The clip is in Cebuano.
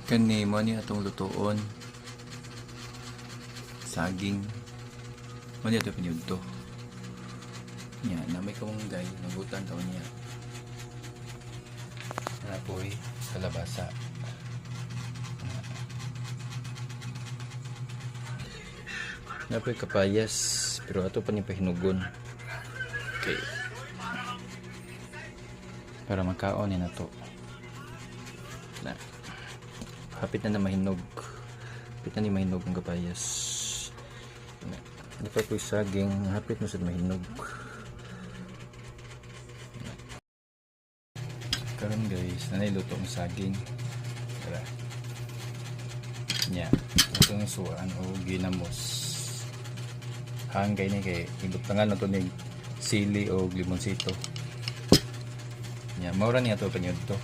Kani mo ni atong lutuon. Saging. Mo ni ato panyudto. Nya, na may kamunggay, nabutan taon niya. Napoy, kalabasa. Napoy kapayas, pero ato pa ni pahinugon. Okay. Para makaon ni nato. Na. Hapit na na mahinog. Hapit na ni mahinog ang kapayas. Na. Dapat ko'y saging, hapit na sa mahinog. Na. Karon guys, nanay luto ang saging. Tara. Nya, itong suan o ginamos. Hanggay ni kay ibutangan na to ni sili o limonsito. Nya, maura niya to panyud to.